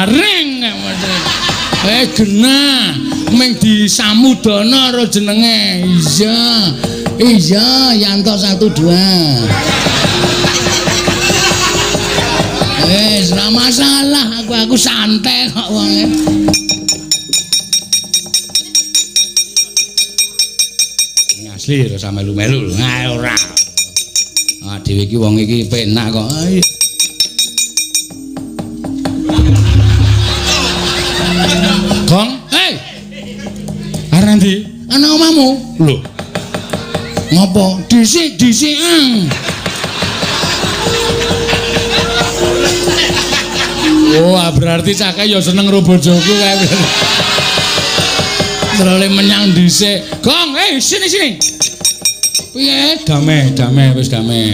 Garing. Genah ming disamudana karo jenenge. Iya. Iya, Yanto 1 2. Wis, ora masalah, aku santai kok wonge. Asli ora usah melu-melu. Ha ora. Ah dhewe iki wong iki penak kok. Gong, hei. Arep ndi? Ana omahmu. Lho. Ngopo? Dhisik-dhisikan. Wah, berarti cake ya seneng karo bojoku kae. Terlalu menyang dhisik. Gong, sini sini. Piye? Damai, damai wis damai.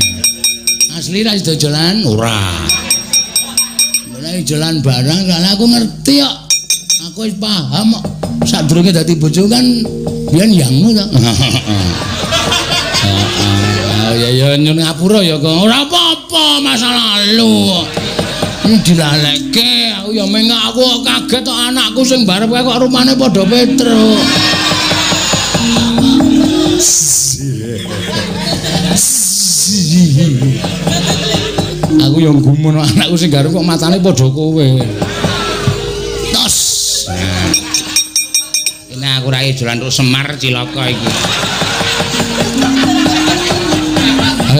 Asli ra sida jalan? Ora. Mulai jalan barang soalnya aku ngerti kok. Aku wis paham kok. Sadurunge dadi bojo kan biyen yangmu to. Heeh. Ya ya nyun ngapura ya kok. Ora apa-apa masa lalu. Ini dilalekke, aku ya mengak aku kaget kok anakku sing barep kae kok rumane padha Petruk. Aku ya gumun anakku sing garep kok matane padha kowe. Tos. Ini aku ra ijolan tok Semar cilaka iki.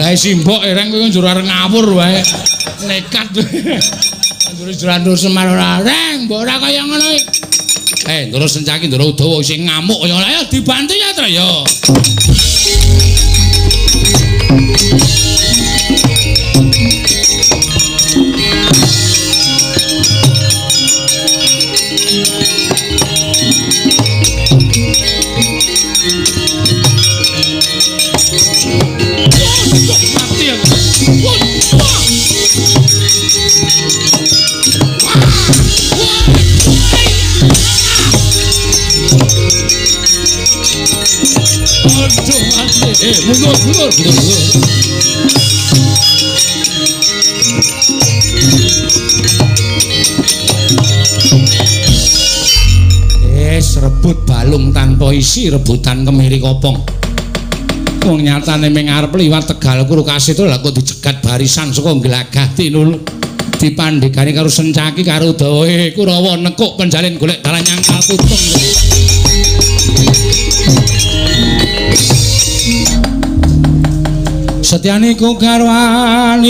Lah simbok ereng kowe njur arep ngawur wae. Nekat. Njur ijolan tok Semar ora reng, mbok ora kaya ngono iki. Ndoro Sencaki ndoro Udawa sing ngamuk kaya ayo dibantu ya, Tru ya. Mundur, mundur, mundur. Rebut balung tanpa isi, rebutan kemiri kopong. Wong nyatane ming arep liwat Tegal Kurukasita lha kok dicegat barisan saka glagah tinulu. Dipandhegani karo Sencaki karo Udawa Kurawa nekuk penjalin golek dalan nyangkal putung. Setyane ku garwanira